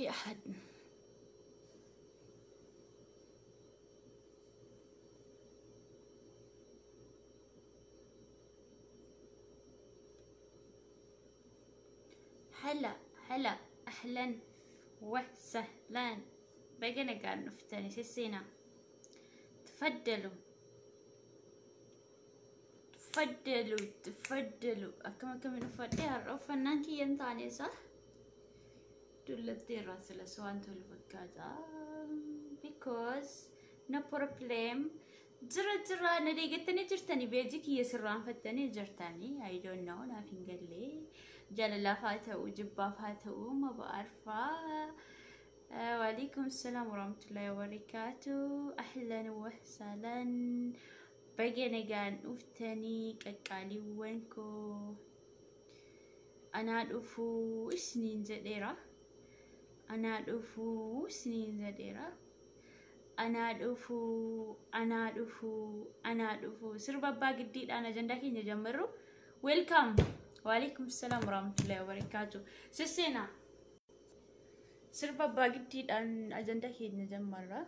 في أحد. هلا هلا، أهلا وسهلا. Baga nagaan dhuftanii sisseenaa. تفضلوا تفضلوا تفضلوا. Akkam akkamiin uffadhee har'a? Uffannaan kiyya hin taane isa dullatteerraa silas waan tolu fakkaata, because no problem. Jira jira, na deeggattanii jirtanii, beejii kiyya sirraanfattanii jirtanii. I don't know, naaf hin galle. Jaalalaaf haa ta'u, jibbaaf haa ta'u, ma ba'arfaa. وعليكم السلام ورحمة الله وبركاته. أهلا وسهلا. Baga nagaan dhuftanii qaqqaaliiwwan koo. Anaa dhufuu isiniin jedheera. Anaa dhufuu isiniin jedheera. Anaa dhufuu, anaa dhufuu, anaa dhufuu. Sirba abbaa giddiidhaan ajandaa keenya jammarru. Welcome. وعليكم السلام ورحمة الله وبركاته. Sisseenaa. Sirba abbaa giddiidhaan ajandaa keenya jammarra.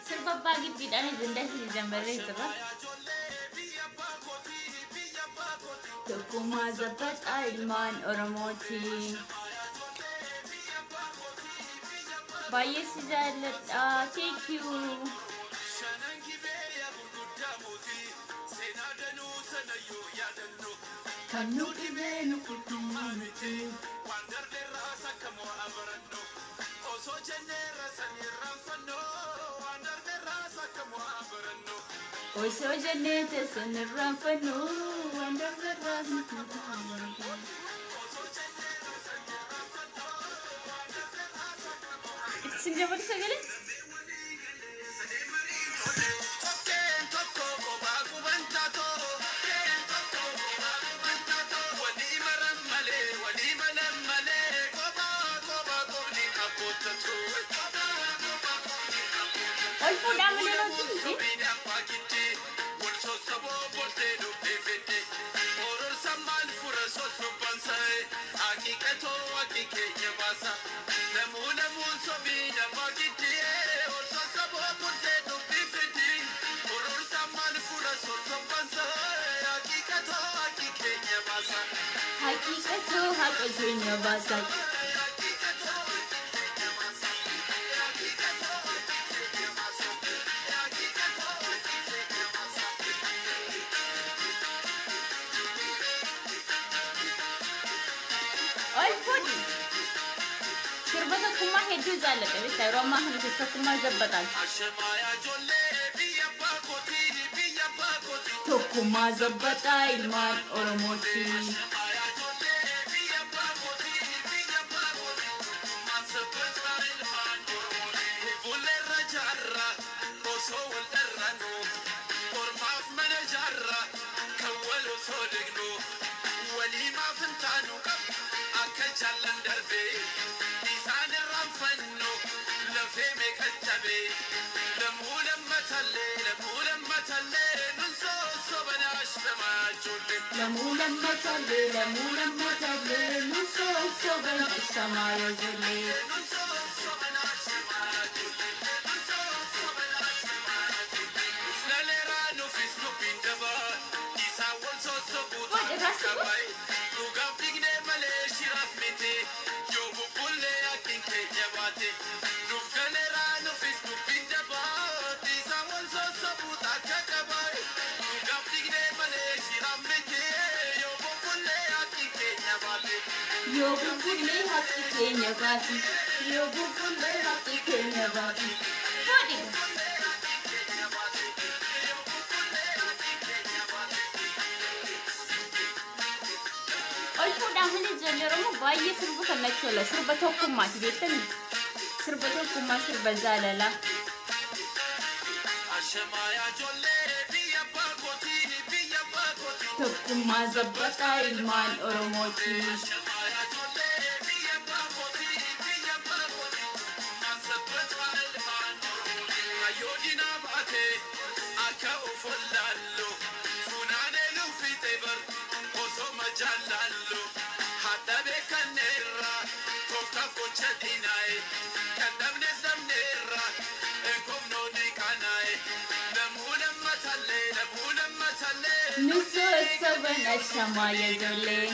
Sirba abbaa giddiidhaan ajandaa keenya jammarree jira. Tokkummaa zabbaxaa ilmaan Oromooti. Baay'ee si jaalladha. Thank you. Shanan gibee gurguddaa mootii seenaa danuu sanayyuu yaadannu. Kan nu dhibee nu qulqullummaa miti. Waan darbeerraa sakkamoo abarannu. Osoo jenneerra sanirraanfannu. Waan darbeerraa sakkamoo abarannu. Osoo jennee teessan irraanfannu, waan darbeerraa sakkamoo. Osoo jenneerra sanirraanfannu. Waan darbeerraa sakkamoo. Itti dabalu sagalee? Sadee marii tole. Tokkeen tokko kophaa quban taatoo. Tokkeen tokko kophaa quban taatoo. Walii maran malee, walii malan malee. Kophaa kophaa qofni abbootatu. Kophaa kophaa qofni abbootatu. Ol fuudhaa malee nuti miti. Sobiidhaan faakitti wal sossoboo boltee dubbii fidde. Ororsa maal fura sossobban sa'e, haqiiqatoo haqiikeenya baasa. Namuu namuun sobiidhaan faakitti wal sossoboo boltee dubbii fidde. Ororsa maal fura sossobban sa'e, haqiiqatoo haqiikeenya baasa. Haqiiqatoo haqa keenya baasa. Haqiiqatoo haqiikeenya baasa. Haqiiqatoo haqiikeenya baasa. Haqiiqatoo haqiikeenya baasa. Ol fuudhi. Sirba tokkummaa hedduu jaalladha beektaa, yeroo ammaa kana tokkummaa zabbataan. Ashamaa ijoollee biyya abbaa kootii, biyya abbaa kootii. Tokkummaa zabbaxaa ilmaan Oromooti. Ashamaa ijoollee biyya abbaa kootii, biyya abbaa kootii. Tokkummaan sabbataa ilmaan Oromooti. Bubbulleerra jaarra osoo wal dharraanu. Ormaaf mana jaarra kan wal osoo degnu. Walii maaf hin taanu akka jaallan darbee. Isaan irraanfannu lafee meeqa cabee. Lamuu lammatallee, lamuu lammatallee, nun sossobanaa ashamaa ijoollee. Lamuu lammatallee, lamuu lammatallee, nun sossoban ashamaa ijoollee. Nun sossobanaa ashamaa ijoollee. Nun sossobanaa ashamaa ijoollee. Laleeraa nuufis dubbiin dabaa. Isaan wal sossobuu Fuudhi irraa siqu. qabaye. Dhugaaf dhignee malee shiraaf miti. Yoo bubbullee akkin keenya baate. Nuuf galeeraa nuufis dubbiin dabaa. Isaan wal sossobuu takka qabaye. Dhugaaf dhignee malee shiraaf miti. Yoo bubbullee Yoo bubbullee haqqi keenya baati. Yoo bubbullee haqqi keenya baati. Fuudhi. Ol fuudhaa malee ijoollee Oromoo baay'ee sirba kan natti tola. Sirba tokkummaati beektanii? Sirba tokkummaa, sirba jaalalaa. Tokkummaa zabbataa ilmaan Oromooti. Nusoo saban ashamaa ijoollee.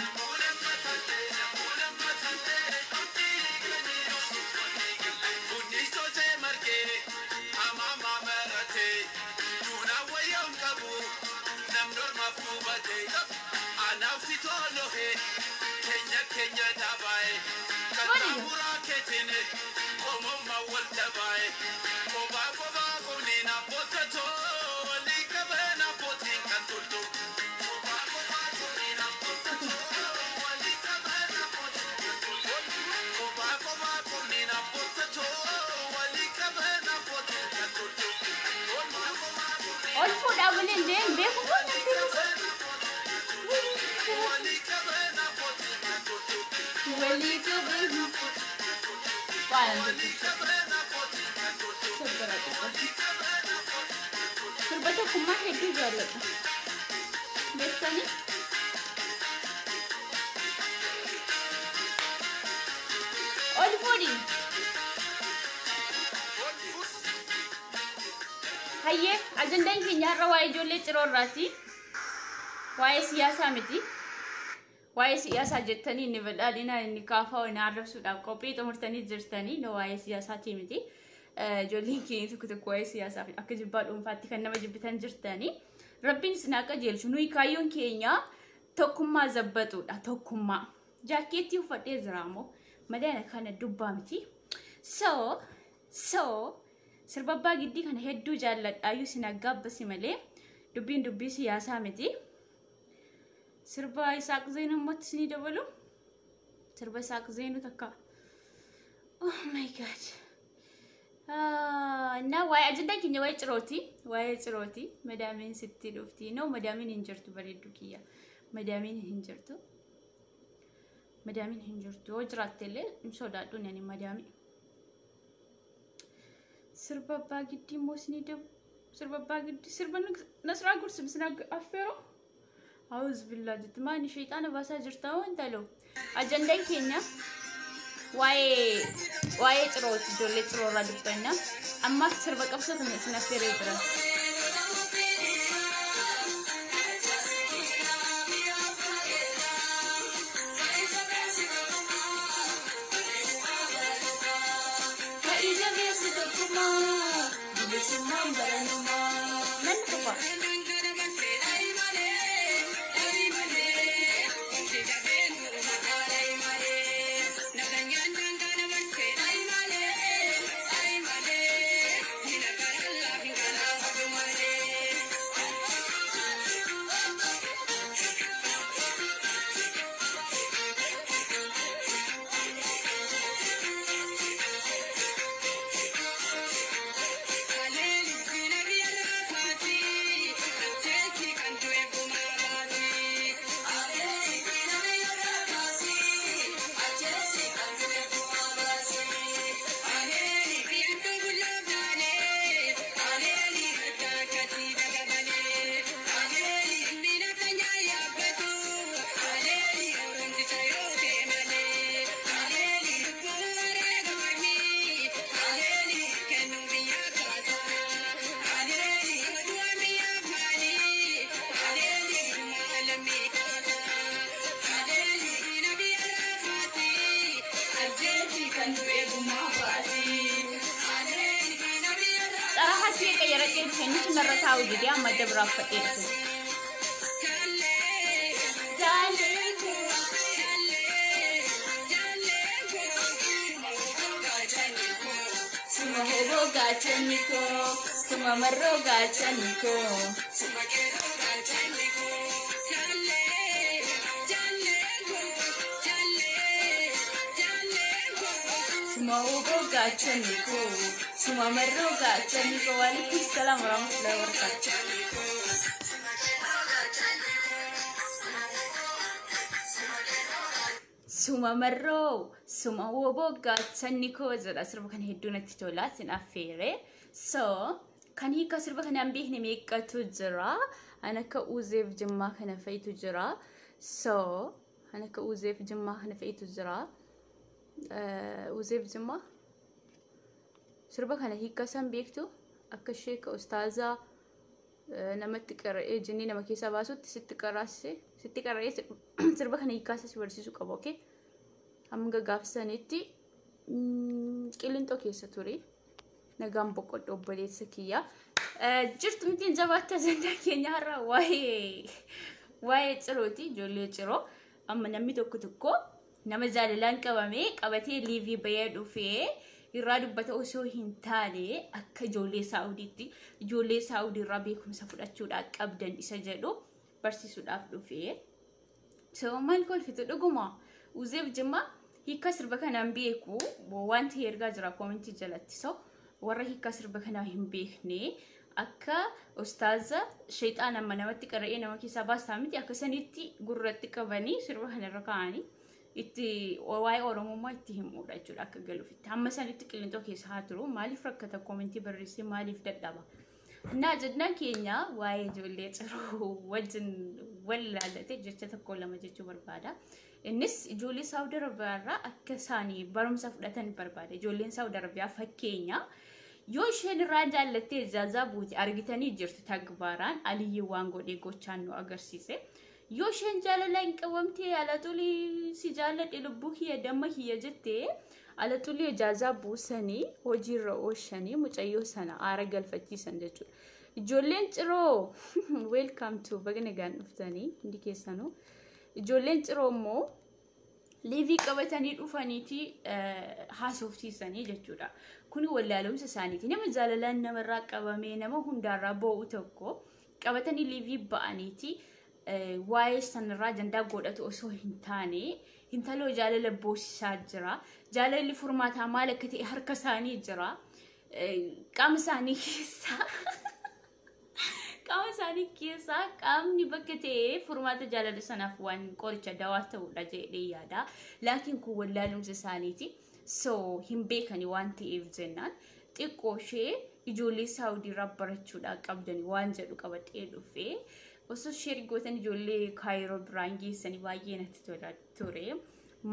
Ol fuudhaa malee hin deemu beeku moo hin beeku? Walii qaban. Waan sirba tokkummaa hedduu jaalladha. Beektanii? Ol fuudhi. Hayyee, ajandaan keenya har'a waa'ee ijoollee ciroo irraati. Waa'ee siyaasaa miti. Waa'ee siyaasaa jettanii inni badhaadhina inni kaafaa inni arrabsuudhaaf qophii xumurtanii jirtanii no waa'ee siyaasaati miti. Ijoolleen keenya tokko tokko waa'ee siyaasaa fi akka jibbaa dhuunfaatti kan nama jibbitan jirtanii. Rabbiin isin haa qajeelchu. Nuyi kaayyoon keenya tokkummaa zabbatudha. Tokkummaa. Jaakkeettii uffadhee jira ammoo malee ana kana dubbaa miti. So sirba abbaa giddii kana hedduu jaalladhaayyuu isin aggaabbasi malee dubbiin dubbii siyaasaa miti. Sirba Isaaq Zeenuu immoo isinii dabalu. Sirba Isaaq Zeenuu takka. Oh my God. እና waa'ee ajandaan keenya waa'ee cirooti. Waa'ee cirooti. Madaamiin sitti dhufti. No, madaamiin hin jirtu bareeddu kiyya. Madaamiin hin jirtu. Madaamiin hin jirtu. Yoo jiraatte illee hin sodaadhu ani madaamii. Sirba abbaa giddii immoo isinii dabu. Sirba abbaa giddii sirba Nasraa Gursum isin affeeroo. Awuz billaa jetti maani sheexaana baasaa jirta waan taloo. Ajandaan keenya waa'ee cirooti, ijoollee ciroorraa dubbanna. Ammaaf sirba qabsoo kana isin affeeree jira. Nan qofa. Xarahaa si'ee qayyaradhee dhufe inni narra taa'u didee amma adda biraa uffadhee dhufe. Suma hoboo gaachanni koo, suma marroo gaachanni koo. Suma qeerroo gaachanni koo. Jaallee jaallee koo jaallee jaallee koo. Suma hoboo gaachanni koo, suma marroo gaachanni koo. Waalaikum salaam warahmatullahi wabarakatuh. Gaachanni koo. Suma qeerroo gaachanni koo. Suma qeerroo gaachanni Suma marroo, suma hoboo gaachanni koo jedha. Sirba kana hedduu natti tola, sin affeere. So, kan hiika sirba kana hin beekne meeqatu jira? An akka Uzeef Jimmaa kana fa'itu jira. So, an akka Uzeef Jimmaa kana fa'itu jira. Uzeef Jimmaa sirba kana hiika isaan beektu? Akka sheeka ustaazaa namatti qara'ee jinnii nama keessaa baasutti sitti qaraasise, sitti qara'ee sirba kana hiikaa isaa si barsiisuu qaba, okay? Hanga gaafsanitti Qilinxoo keessa ture. Nagaan boqodhu, obboleessa kiyya. Jirtu mitiin jabaatti? Ajandaa keenya har'a waa'ee cirooti, ijoollee Ciroo. Amma namni tokko tokko nama jaalalaan qabamee qabatee live bahee dhufee irraa dubbata osoo hin taane, akka ijoollee Saa'udiitti ijoollee Saa'udii irraa beekumsa fudhachuudhaaf qabdan isa jedhu barsiisuudhaaf dhufee. So maal kolfitu? Dhuguma Uzeef Jimmaa hiika sirba kanaan beeku waan ta'e ergaa jira comment jalatti. So warra hiika sirba kanaa hin beekne, akka ustaaza sheexaan amma namatti qara'ee nama keessaa baasaa miti, akka sanitti gurratti qabanii sirba kanarra kaa'anii itti waa'ee Oromummaa itti himuudha jechuudha akka galuufitti. Hamma sanitti Qillinxoo keessa haa turu. Maaliif rakkata? Comment barreessee maaliif dadhaba? Naa jennaan keenya waa'ee ijoollee Ciroo wajjin wal ilaallatee jecha tokko lama jechuu barbaada. Innis ijoollee Saawud Arabiyaa irraa akka isaanii barumsa fudhatan barbaada. Ijoolleen Saawud Arabiyaa fakkeenya yoo isheen irraa jaallattee ijaazaa buute argitanii jirtu, tagbaaraan Aliyyi waan godhee gochaan nu agarsiise. Yoo isheen jaalala hin qabamtee, "Alaxulii si jaalladhe, lubbuu kiyya, damma kiyya," jettee, alaxulii ijaazaa buusanii hojiirra oolchanii mucayyoo sana aara galfachiisan jechuudha. Ijoolleen Ciroo, welcome to, baga nagaan dhuftanii hundi keessanuu. Ijoolleen Ciroo immoo live qabatanii dhufaniiti haasofsiisanii jechuudha. Kuni wallaalumsa isaaniiti. Nama jaalalaan namarraa qabamee nama hundaarraa boo'u tokko qabatanii live ba'aniiti waa'ee sanarraa ajandaa godhatu osoo hin taane, intaloo jaalala boosisaa jira. Jaalalli furmaataa maal akka ta'e harka isaanii jira. Qaama isaanii keessaa qaamni bakka ta'e furmaata jaalala sanaaf waan qoricha dawaa ta'udha jedhee yaada. Laakiin kun wallaalumsa isaaniiti. So hin beekani waan ta'eef jennaan xiqqoo ishee ijoollee Saawudii irraa barachuudhaa qabdani waan jedhu qabadhee dhufee, osoo share gootan ijoollee Kaayiroo biraan geessanii baay'ee natti tola ture.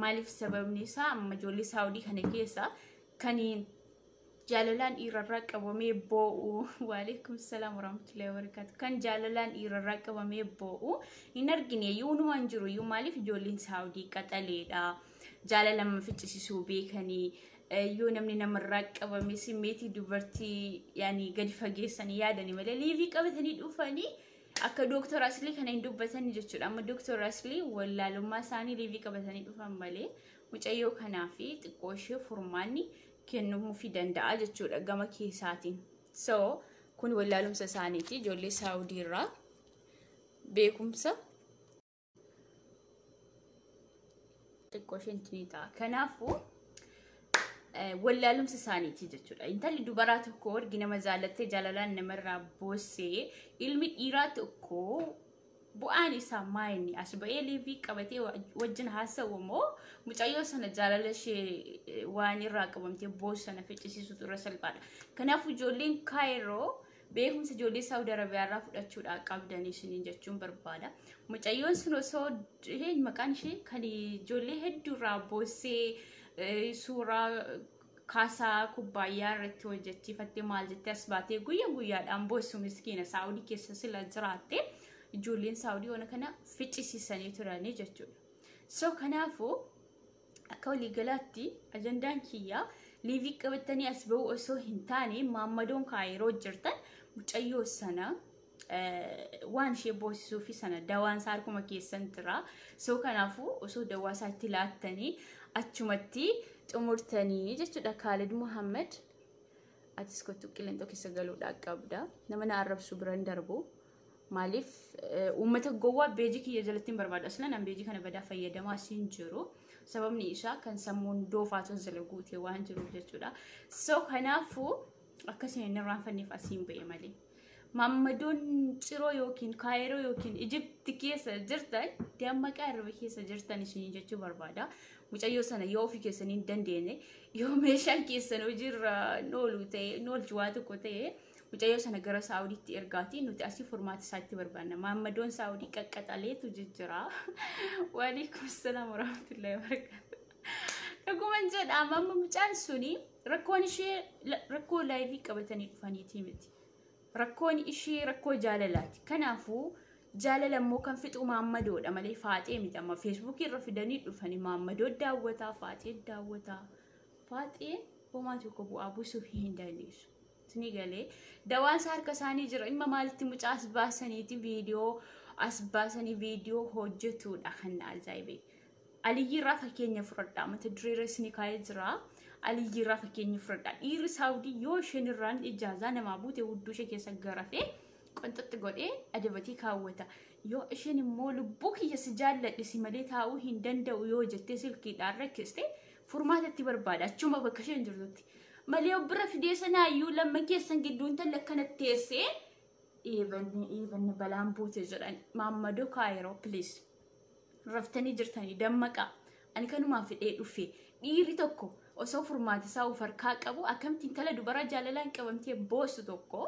Maaliif? Sababni isaa amma ijoollee Saawudii kana keessa kan jaalalaan dhiirarraa qabamee boo'u, waalaikum salaam warahmatullahi wabarakatuh, kan jaalalaan dhiirarraa qabamee boo'u hin argine iyyuu, unumaan jiru iyyuu. Maaliif? Ijoolleen Saawudii qaxaleedha, jaalala nama ficcisiisuu beekanii, yoo namni namarraa qabame simmeetii dubartii yaani gadi fageessanii yaadanii malee live qabatanii dhufanii akka Dooktor Aslii kana hin dubbatanii jechuudha. Amma Dooktor Aslii wallaalummaa isaanii live qabatanii dhufan malee, mucayyoo kanaa fi xiqqoo ishee furmaanni kennamuufii danda'a jechuudha gama keessaatiin. So kun wallaalumsa isaaniiti, ijoollee Saawudii irraa beekumsa xiqqoo isheen ni ta'a. Kanaafuu wallaalumsa isaaniiti jechuudha. Intalli dubaraa tokko ergi nama jaalattee jaalalaan namarraa boossee, ilmi dhiiraa tokko bu'aan isaa maa inni as ba'ee live qabatee wajjin haasa'u immoo mucayyoo sana jaalala ishee waan irraa qabamtee boosu sana ficcisiisutu irra salphaadha. Kanaafuu ijoolleen Kaayiroo beekumsa ijoollee Saawud Arabiyaa irraa fudhachuudhaa qabdan isiniin jechuun barbaada. Mucayyoon sun osoo maqaan ishee kan ijoollee hedduu irraa boossee suuraa kaasaa kubbaayyaa irratti hojjechiifattee maal jettee as baatee guyya guyyaadhaan boossu miskiina Saawudii keessa sila jiraatte, ijoolleen Saawudii waan kana ficcisiisanii turanii jechuudha. So kanaafuu akka waliigalaatti ajandaan kiyyaa live qabatanii as ba'uu osoo hin taane, maammadoon Kaayiroo jirtan mucayyoo sana waan ishee boosisuu fi sana dawaan isaa harkuma keessan jira. So kanaafuu osoo dawaa isaa itti laattanii achumatti xumurtanii jechuudha. Kaalid Muhammad. Atis kottu qilleensa keessa galuudhaa qabda. Nama na arrabsu biran darbu. Maaliif uummata gowwaa beejii kiyya jalatti hin barbaadu. Aslan an beejii kana badaa fayyadamaa siin jiru. Sababni isaa kan sammuun doofaatu jala guutee waan jiruuf jechuudha. So kanaafuu akkasuma hin irraanfanneef asiin ba'e malee. Maammadoon Ciroo yookiin Kaayiroo yookiin Ijipti keessa jirtan, dammaqaa, irra keessa jirtan isin jechuu barbaada. Mucayyoo sana yoo ofii keessanii hin dandeenye, yoo meeshaan keessan hojiirra oolu ta'e, oolchu waa tokko ta'e, mucayyoo sana gara Saawudiitti ergaati, nuti asii furmaata isaatti barbaanna. Maammadoon Saawudii qaqqaxaleetu jijjira. Waalaikum salaam warahmatullahi wabarakatuh. Dhuguman jedha, amma mucaan suni rakkoon ishee rakkoo live qabatanii dhufaniitii miti. Rakkoon ishee rakkoo jaalalaati. Kanaafuu jaalala immoo kan fixu maammadoodha malee faaxee miti. Amma Feesbuukii irra fidanii dhufanii maammadoo daawwataa, faaxee daawwataa. Faaxeen homaa tokko bu'aa buusuu hin dandeessu. Isinii galee, dawaan isaa harka isaanii jira. Dhimma maalitti mucaa as baasaniiti, viidiyoo as baasanii viidiyoo hojjetuudha kan na ajaa'ibe. Aliyyi irraa fakkeenya fudhadhaa. Mata duree irra isinii kaa'ee jira. Aliyyi irraa fakkeenya fudhadhaa. Dhiirri Saawudii yoo isheen irraan ijaazaa namaa buute, hudduu ishee keessa garafee qonxoxxi godhee adabatii kaawwata. Yoo isheen immoo "Lubbuu kiyya, si jaalladhe, si malee taa'uu hin danda'u" yoo jettee silkiidhaan rakkiste, furmaata itti barbaada achuma bakka isheen jirtutti. Malee bira fidee sanaayyuu lamman keessan gidduu intalli akkana teessee eebanni eebanni balaan buute jedhan. Maammadoo Kaayiroo, please. Raftanii jirtanii, dammaqaa. Ani kanumaan fidhee dhufe. Dhiirri tokko osoo furmaata isaa of harkaa qabu, akkamitti intala dubara jaalalaan qabamtee boosu tokko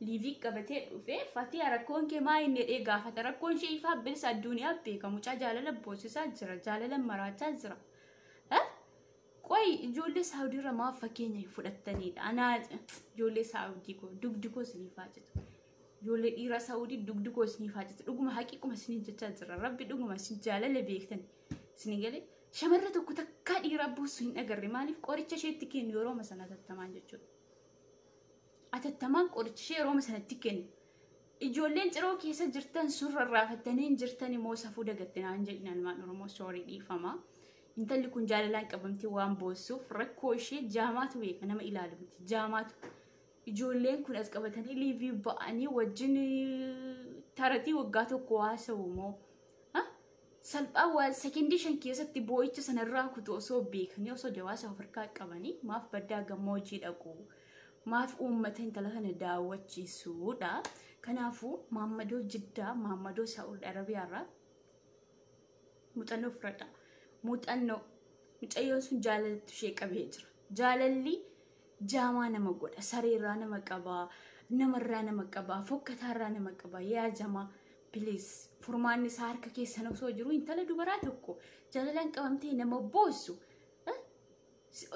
live qabatee dhufe, "Fatiha, rakkoon kee maa inni?" jedhee gaafata? Rakkoon ishee ifaa bilisa, addunyaa beeka. Mucaa jaalala boosisaa jira, jaalala maraachaa jira. Qoy, ijoollee Saawudiirra maaf fakkeenya hin fudhattanidha? Anaa ijoollee Saawudii koo, dugdi koo isiniif haa citu. Ijoollee dhiiraa Saawudii, dugdi koo isiniif haa citu. Dhuguma, haqiiquma isiniin jechaa jira. Rabbi dhuguma isin jaalala beektan. Isinii galee, shamarra tokko takkaa dhiiraa boossu hin agarre. Maaliif? Qoricha isheetti kennu yeroo sana atattamaan jechuudha. Atattamaan qoricha ishee yeroo sanatti kennu. Ijoolleen Ciroo keessa jirtan sun rarraafattanii hin jirtan immoo safuu dagatte naan jedhin. Almaan Oromoo, sorry, dhiifama. Intalli kun jaalalaan qabamtee waan boossuuf, rakkoo ishee jaamaatu beeka, nama ilaalu miti, jaamaatu. Ijoolleen kun as qabatanii live ba'anii wajjin taratii waggaa tokko haasa'u moo salphaa waan sekendii 5 keessatti boo'icha sanarraa kutu osoo beekanii, osoo jawaasa of harkaa qabanii, maaf baddaa gammoojjii dhaqu? Maaf uummata intala kana daawwachiisuudha? Kanaafuu maammadoo Jiddaa, maammadoo Saa'ud Arabiyaarraa muuxannoo fudhadha. Muuxannoo, mucayyoon sun jaalalatu ishee qabee jira. Jaalalli jaamaa nama godha, sareerraa nama qabaa, namarraa nama qabaa, fokkataarraa nama qabaa. Yaa jamaa, please, furmaanni isaa harka keessan osoo jiru, intala dubaraa tokko jaalalaan qabamtee nama boossu,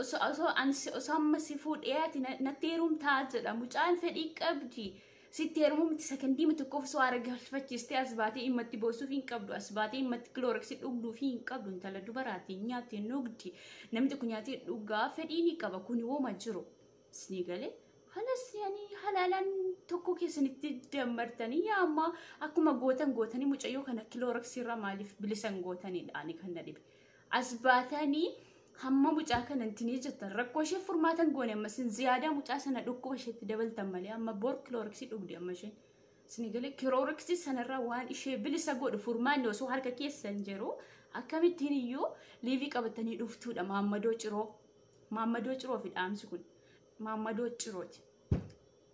osoo amma si fuudhee ati natti heerumtaa jedha. Mucaan fedhii qabdi. Sitti heerumuu miti, sakandii tokkoof osoo aara galfachiistee as baatee himmatti boossuuf hin qabdu, as baatee himmatti Clorox dhugduuf hin qabdu. Intala dubaraati, nyaatti, dhugdi. Namni tokko nyaatee dhugaa fedhii ni qaba, kun wooma jiru. Isinii galee, halas yani halaalaan tokko keessanitti dammartanii, yaa amma akkuma gootan gootanii, mucayyoo kana Clorox irraa maaliif bilisan gootanidha ani kan na dhibe. As baatanii hamma mucaa kana intinii jettan, rakkoo ishee furmaatan goone, amma isin ziyaadaa mucaa sana dhukkuba isheetti dabaltan malee, amma bor Clorox dhugdi amma isheen. Isinii galee, Clorox sanarraa waan ishee bilisa godhu furmaanni osoo harka keessan jiru, akkamittiin iyyuu live qabatanii dhuftuudha? Maammadoo Ciroo. Maammadoo Ciroo fi dhaamsi kun maammadoo Cirooti.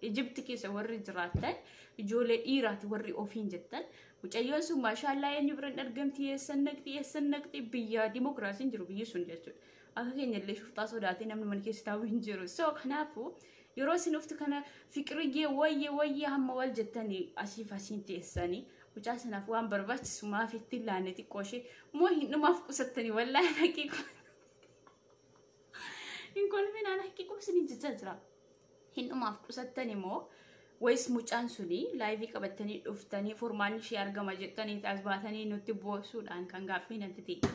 Ijipti keessa warri jiraatan, ijoollee dhiiraati warri ofiin jettan, mucayyoon sun maashaallaa eenyu biran argamti, eessan naqxi, eessan naqxi? Biyya dimokiraasiin jiru biyyi sun jechuudha. Akka keenya illee shufxaa sodaatee namni mana keessa taa'u hin jiru. So kanaafuu yeroo isin uftu kana fiqiriyyee wayyee wayyee hamma wal jettanii asiif asiin teessanii, mucaa sanaaf waan barbaachisu maaf itti laanne? Xiqqoo ishee moo hin dhumaaf qusattanii? Wallaahi haqiiqa hin kolfinaan, haqiiquma isiniin jechaa jira. Hin dhumaaf qusattan immoo wayis mucaan suni live qabattanii dhuftanii furmaanni ishee argama jettanii as baatanii nutti boosuudhaan kan gaaffii natti ta'e.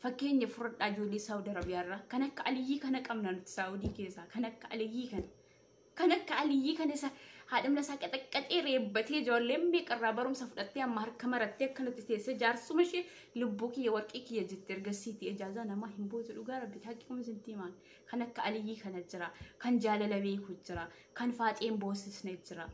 Fakkeenya fudhadhaa ijoollee Saawud Arabiyaarraa. Kan akka Aliyyii kana qabna nuti Saawudii keessaa, kan akka Aliyyii kana. Kan akka Aliyyii kana isa Haadha mana isaa qaxaqqaxee reebbatee ijoolleen meeqarraa barumsa fudhattee amma harka marattee akkanatti teessee jaarsuma ishee lubbuu kiyya warqii kiyya jetti ergasiiti ijaazaa namaa hin bootu dhugaa rabbi haqquma isintti himaan. Kan akka Aliyyii kana jira, kan jaalala beeku jira, kan faaxeen boosisne jira.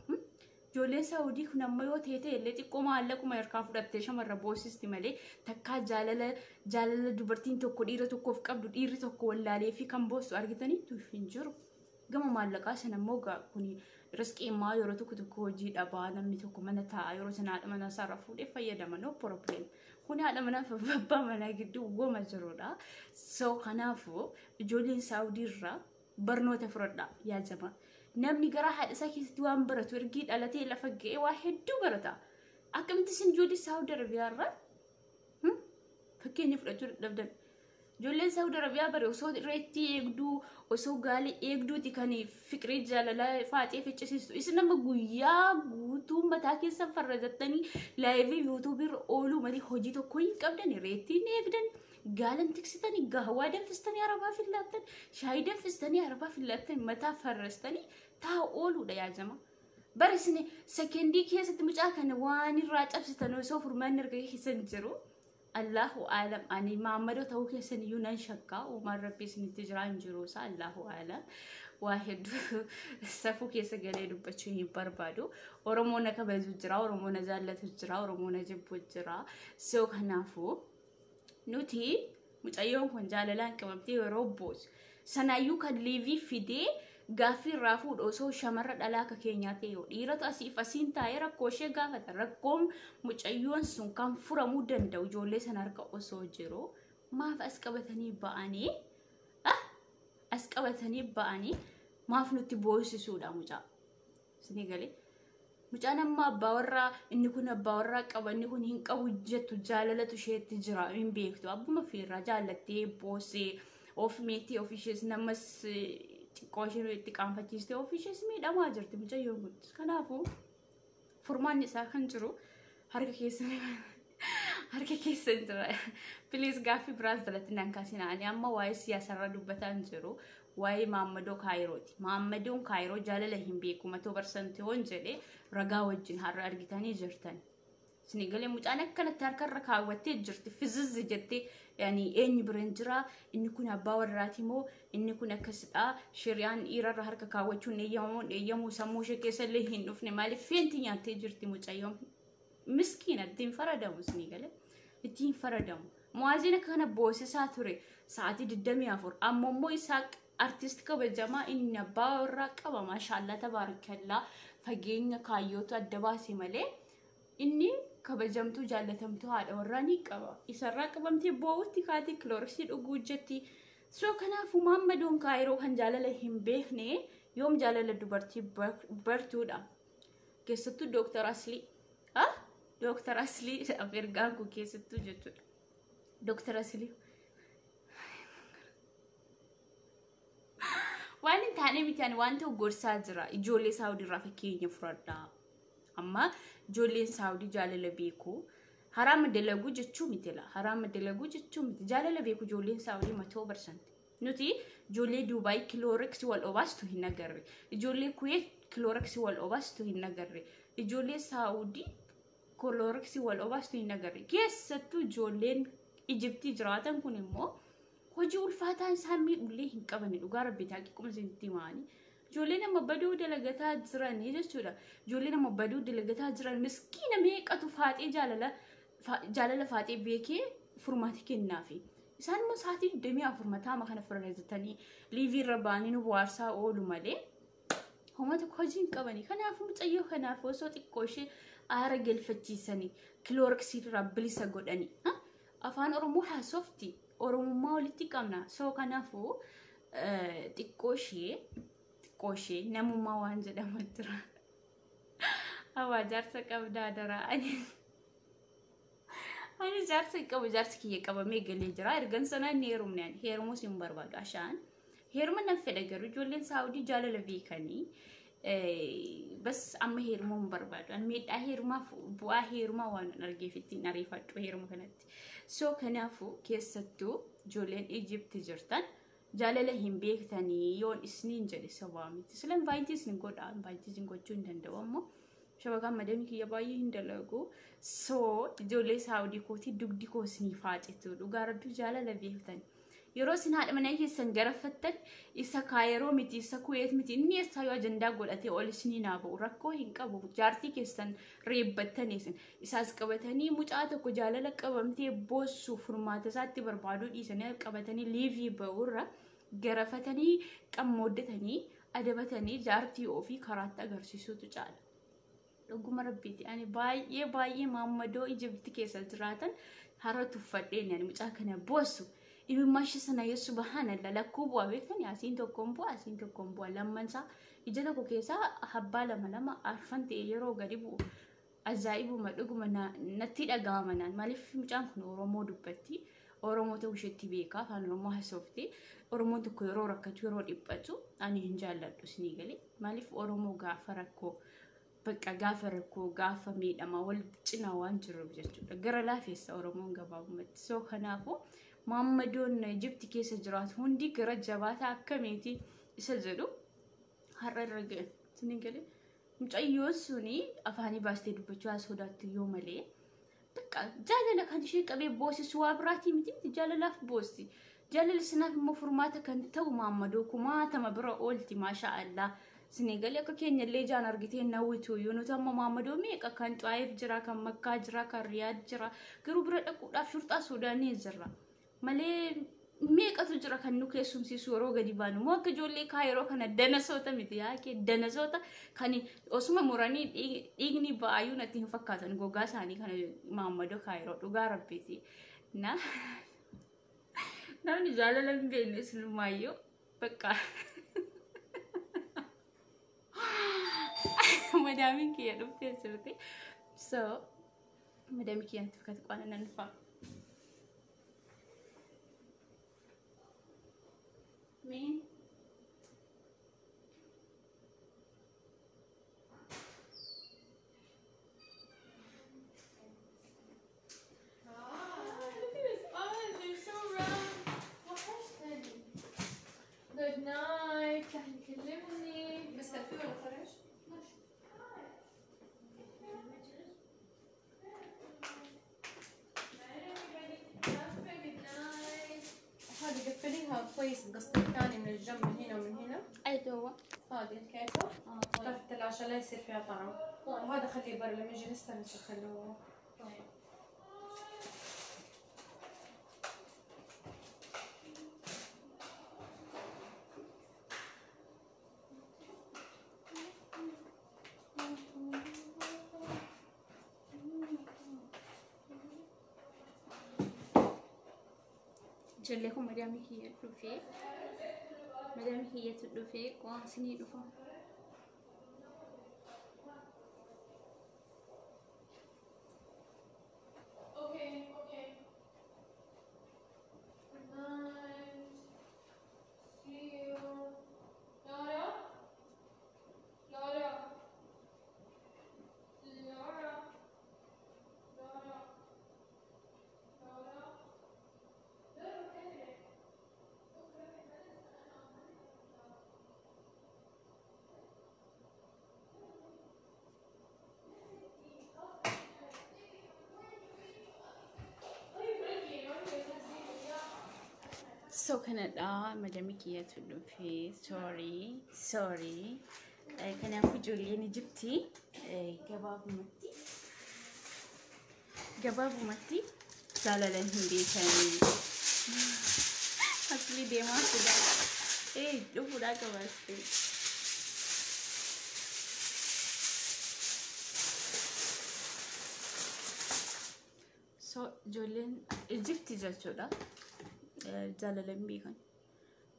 Ijoolleen Saawudii kun amma yoo ta'e illee xiqqoo maallaquma harkaa fudhattee shamarra boosisti malee takkaa jaalala jaalala dubartiin tokko dhiira tokkoof qabdu dhiirri tokko wallaalee fi kan boostu argitaniitu hin jiru. Gama maallaqaa sana immoo kun riskiimmaa yeroo tokko tokko hojii dhabaa namni tokko mana taa'a yeroo sana haadha manaa isaarra fuudhee fayyadama no problem. Kun haadha manaa fi abbaa manaa gidduu goma jirudha. So kanaafuu ijoolleen Saawudii irraa barnoota fudhadhaa yaa jamaa. Namni gara haadha isaa keessatti waan baratu ergii dhalatee lafa ga'ee waa hedduu barata. Akkamitti isin ijoollee Saawud Arabiyaa irraa fakkeenya fudhachuu dadhabdan? Ijoolleen Saawud Arabiyaa bare osoo irreetti eegduu osoo gaalii eegduuti kan fiqirii jaalalaa faaxee ficcisiistu. Isin nama guyyaa guutuu mataa keessan farrajattanii live YouTube irra ooluu malee hojii tokko hin qabdan irreetti hin eegdan. Gaalan tiksitanii gaawwaa danfistanii arabaaf hin laattan shaayii danfistanii arabaaf hin laattan mataa farrastanii taa ooluudha yaa jama. Bara isin sekendii keessatti mucaa kana waan irraa cabsitan osoo furmaanni erga keessan jiru. Allahu aalam ani maammadoo ta'uu keessan iyyuu nan shakkaa uumaan rabbi isinitti jiraa hin jiru isaa Allahu aalam. Waa hedduu safuu keessa galee dubbachuu hin barbaadu. Oromoo na kabaju jira, Oromoo na jaallatu jira, Oromoo na jibbu jira. So kanaafuu nuti mucayyoon kun jaalalaan qabamtee yeroo boosu sanaayyuu kan live fidee gaaffii irraa fuudhu osoo shamarra dhalaa akka keenyaa ta'e yoo dhiiratu asiif asiin taa'ee rakkoo ishee gaafata. Rakkoon mucayyoon sun kan furamuu danda'u ijoollee sana harka osoo jiru maaf as qabatanii ba'anii as qabatanii ba'anii maaf nutti boosisuudha mucaa. Isinii galee. Mucaan amma abbaa warraa inni kun abbaa warraa qaba inni kun hin qabu jettu jaalalatu isheetti jira hin beektu. Abbuma fiirraa jaallattee boosee of meetii of ishees namas xiqqoo ishee itti qaanfachiistee of ishees miidhamaa jirti mucayyoon kun. Kanaafuu furmaanni isaa kan jiru harka keessan jira. Please gaaffii biraas jalatti nan kaasina. Ani amma waa'ee siyaasarra dubbataa hin jiru. Waa'ee Maammadoo Kaayirooti. Maammadoon Kaayiroo jaalala hin beeku 100% hoon jedhee ragaa wajjin har'a argitanii jirtan. Isinii galee mucaan akkanatti harkarra kaawwattee jirti. Fizizzi jettee yaani eenyu bira hin jira inni kun abbaa warraati moo inni kun akkasidha shiriyaan dhiirarra harka kaawwachuun eeyyamamu eeyyamuu sammuu ishee keessa illee hin dhufne maaliif feenti nyaattee jirti mucayyoon. Miskiina ittiin faradamu isinii galee ittiin faradamu. Muwaaziin akka kana boosisaa ture sa'aatii 24 amma immoo isaa artist kabajamaa inni abbaa warraa qaba maashaallaa tabaarakallaa fageenya kaayyootu adda baase malee inni kabajamtuu jaallatamtuu haadha warraa ni qaba. Isarraa qabamtee boo'utti kaatee kilooriksii dhuguu jetti. So kanaafuu Maammadoon Kaayiroo kan jaalala hin beekne yoom jaalala dubartii bartuudha. Keessattuu Dooktar Aslii. Dooktar Aslii ergaan kun keessattuu jechuudha. Dooktar Aslii. Waan hin taane miti ani waan ta'u gorsaa jira. Ijoollee Saawudiirraa fakkeenya fudhadhaa. Amma ijoolleen Saawudii jaalala beeku. Haraama dalaguu jechuu miti la. Haraama dalaguu jechuu miti. Jaalala beeku ijoolleen Saawudii 100%. Nuti ijoollee Duubaay kilooriksii wal obaastu hin agarre. Ijoollee Kuweet kilooriksii wal obaastu hin agarre. Ijoollee Saawudii kilooriksii wal obaastu hin agarre. Keessattuu ijoolleen Ijiptii jiraatan kun immoo hojii ulfaataa isaan miidhullee hin qabani dhugaa rabbi taaqii isinitti himaani. Ijoollee nama baduu dalagataa jiranii jechuudha. Ijoollee nama baduu dalagataa jiran miskiina meeqatu faaxee jaalala faaxee beekee furmaata kennaafi. Isaan immoo sa'aatii 24 mataama kana furreessatanii live irra ba'anii nu bohaarsaa oolu malee homa tokko hojii hin qabani. Kanaafuu mucayyoo kanaaf osoo xiqqoo ishee aara galfachiisanii kilooriksii irraa bilisa godhanii. Afaan Oromoo haasofti. Oromummaa walitti qabna. So kanaafuu xiqqoo ishee namummaa waan jedhamu jira. Awwaa jaarsa qabdaa daraa. Ani jaarsa hin qabu jaarsi kiyya qabamee galee jira. Ergan sana inni heerumne ani heerumuus hin barbaadu ashaan. Heeruma nan fedha garuu ijoolleen Saawudii jaalala beekanii bas amma heerumuu hin barbaadu. Ani miidhaa heerumaaf bu'aa heerumaa waan hin argeef ittiin ariifadhu heeruma kanatti. So kanaafuu keessattuu ijoolleen Ijipti jirtan Jaalala hin beektanii yoon isiniin jedhe sabaa miti. Sila invite isin godha, invite isin gochuu hin danda'u ammoo. Shabakaan madamii kiyya baay'ee hin dalagu. So ijoollee Saawudii kootii dugdi koo isiniif haacitu. Dhugaa Rabbii jaalala beektan. Yeroo isin haadha manaa keessan garafattan isa Kaayeroo miti, isa Kuweet miti, inni eessaayyuu ajandaa godhatee ol isinii naa ba'u rakkoo hin qabu. Jaartii keessan reebbattanii isin isaas qabatanii mucaa tokko jaalala qabamtee boossu furmaata isaatti barbaaduu dhiisanii qabatanii liivii ba'urra garafatanii qammooddatanii adabatanii jaartii ofii karaatti agarsiisuutu caala. Dhuguma Rabbiiti, ani baay'ee baay'ee maammadoo Ijipti keessa jiraatan hara tuffadheen ani mucaa kana boossu. Imimmaashii sana yoo subhaanallah lakkuu bu'a beektanii, asiin tokkoon bu'a, asiin tokkoon bu'a, lammansaa ija tokko keessaa habbaa lama lama arfan ta'e yeroo gadi bu'u ajaa'ibuma, dhuguma natti dhaga'ama naan. Maaliif? Mucaan kun Oromoo dubbatti, Oromoo ta'uu isheetti beeka, afaan Oromoo haasofti. Oromoon tokko yeroo rakkatu, yeroo dhiphatu ani hin jaalladhu isinii galee. Maaliif? Oromoo gaafa rakkoo, bakka gaafa rakkoo, gaafa miidhamaa wal cinaa waan jiruuf jechuudha. Gara laafeessa Oromoon gabaabumatti. So kanaafuu maammadoon Ijipti keessa jiraatu hundi gara jabaataa akkamiiti isa jedhu har'a irra ga'e. Isinii galee, mucayyoon suni afaanii baastee dubbachuu haa sodaattu yoo malee. Bakka jaalala kan ishee qabee boosisu waa biraatii miti, jaalalaaf boossi. Jaalala sanaaf immoo furmaata kan ta'u maammadoo kumaatama bira oolti, maasha Allah. Isinii galee, akka keenya illee ijaan argitee nawwitu yoo nuti amma maammadoo meeqa kan Xaayif jira, kan Makkaa jira, kan Riyaad jira, garuu bira dhaquudhaaf shurxaa sodaannee jirra. Malee meeqatu jira kan nu keessumsiisu yeroo gadi baanu. Moo akka ijoollee kaa yeroo kana danasoota miti, yaa kee danasoota kan osuma muranii dhiigni ba'aayyuu natti hin fakkaatan gogaa isaanii kana maammadoo kaa yeroo, dhugaa Rabbiiti. Na namni jaalala hin beekne isinumaayyuu bakka madaamiin kiyya dhuftee jirti. So madaamii kiyya natti fakkaate qwana nan dhufa. مين؟ Look at his eyes, they're so round. وحشتني. Good night. رح يكلمني. بس في ولا فرش؟ ماشي. Good night. هذه قفليها كويس بقصتين ثاني من الجنب، من هنا ومن هنا. أي هو؟ هذه الكيكة. آه. طيب الثلاجة عشان لا يصير فيها طعم. وهذا خليه برا، لما يجي لسه نسخن. طيب. Ijoollee kun madaamii kiyya dhufee, madaamii kiyyatu dhufee qo'aa dhufa. Okay. Good night. See you. Laura? Laura? Laura? Laura? Laura? Laura, كلمة. طيب ركي ما بدك تنزلي اياها. So kanadha, madaamii kiyyatu dhufee, sorry, sorry. Kanaafuu ijoolleen Ijiptii gabaabumatti jaalala hin beekanii. Asli deemaa sodaa dhufuudhaa qabaastee. So ijoolleen Ijiptii jechuudha. Jaalala hin beekan.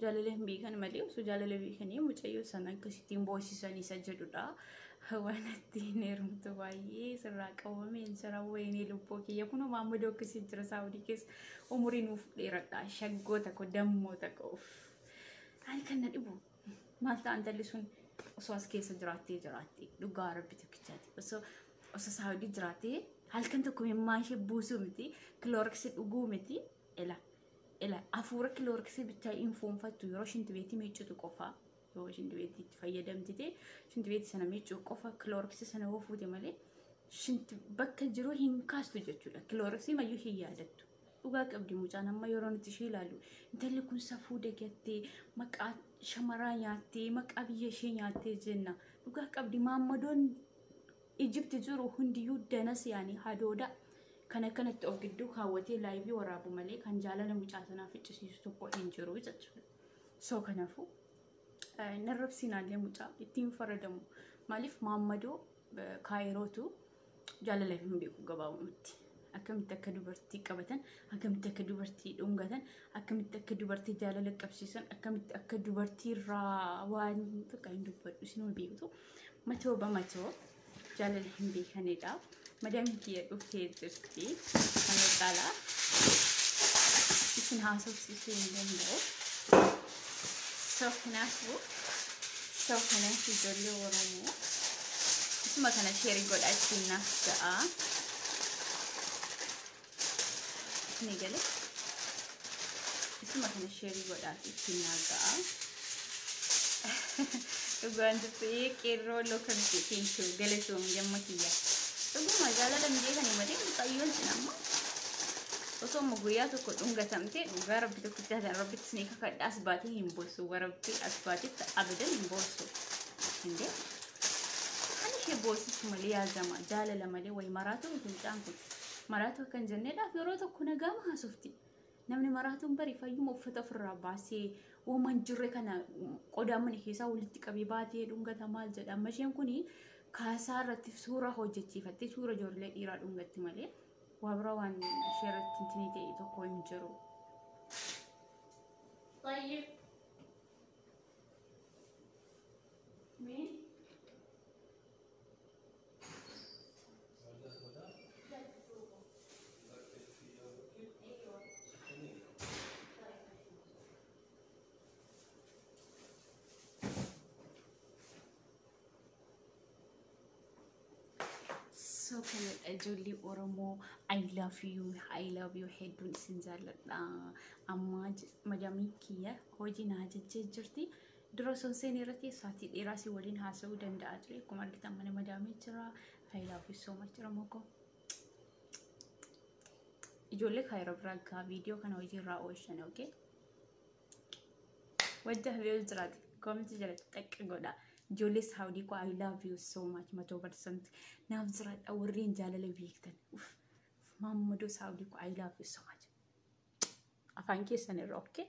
Jaalala hin beekan malee osoo jaalala beekanii mucayyoo sana akkasittiin boosisan isa jedhudha. Waan ittiin heerumtu baay'ee sirraa qabamee jira, wayinii lubbuu kiyya kunoo maammadoo akkasii jira Saawudii keessa, umurii nuuf dheeradha, shaggoota koo, dammoota koo. Ani kan na dhibu maal ta'a, intalli sun osoo as keessa jiraattee dhugaa Rabbi tokkichaati, osoo Saawudii jiraattee halkan tokko mimmaa ishee buusuu miti, kilooriksii dhuguu miti ila. Ila hafuura Cloroxii bichaa hin fuunfattu yeroo shintibeetii miiccitu qofa. Yoo shintibeetii itti fayyadamtite shintibeetii sana miiccuu qofa Cloroxii sana yoo fuute malee shinti bakka jiru hin kaastu jechuudha. Cloroxii mayyuu hin yaadattu. Dhugaa qabdi mucaan amma yeroo nuti ishee ilaallu intalli kun safuu dagattee maqaa shamaraa nyaattee maqaa biyya ishee nyaattee jenna. Dhugaa qabdi maammadoon Ijipti jiru hundiyyuu danas yaanii hadooda. Kan akkanatti of gidduu kaawwatee live waraabu malee kan jaalala mucaa sanaa ficcisiisu tokko hin jiru jechuudha. So kanaafuu narrabsinaallee mucaa ittiin faradamu. Maaliif maammadoo kaayirootu jaalala hin beeku gabaabumatti. Akkamitti akka dubartii qabatan, akkamitti akka dubartii dhungatan, akkamitti akka dubartii jaalala qabsiisan, akkamitti akka dubartii irraa waan bakka hin dubbadhu isin beektu. Matoo bamatoo jaalala hin beekanidha. Madam kiyya dhuftee jirti. Kana caalaa isin haasofsiisuu hin danda'u. So kanaafuu ijoollee Oromoo isuma kana share godhaa ittiin naaf ga'a. Ni gale. Isuma kana share godhaa ittiin naaf ga'a. Dhugaan jirtu qeerroo lookamti thank you galatoom jamma kiyya. Dhuguma jaalala hin beekani malee mucayyoon sin amma osoo amma guyyaa tokko dhungatamte dhugaa rabbi tokkicha tan rabbitti isin kakadha as baatee hin boossu warabbi as baatetti abadan hin boossu. Indee kan ishee boosisu malee yaazama jaalala malee wayi maraatu miti mucaan kun maraatu akkan jenneedhaaf yeroo tokko nagaama haasofti. Namni maraatuun bari fayyuma uffata ofirraa baasee uuman jirre kana qodaa mana keessaa walitti qabee baatee dhungata maal jedha. Amma isheen kuni kaasaa irratti suura hojjechiifattee suura ijoollee dhiiraa dhungatti malee waa biraa waan ishee irratti intinii ta'e tokko hin jiru. طيب مين؟ So kanadha ijoollee Oromoo, I love you, I love you, hedduun isin jaalladha. Amma madamiin kiyya hojii na ajajjee jirti. Dura osoo hin seene irratti sa'aatii dheeraa si waliin haasa'uu danda'a ture. Akkuma argitan mana madaamii jira. I love you so much Oromoo koo. Ijoollee kaayiroo biraa gaa viidiyoo kana hojii irraa oolchan, okay? Wadda hafee jiraate comment jalatti xaqqi godha. Ijoollee Saawudii koo, I love you so much, 100% naaf jiraadha warreen jaalala beektan. Uff, maammadoo Saawudii koo, I love you so much. Afaan keessan irra, okay?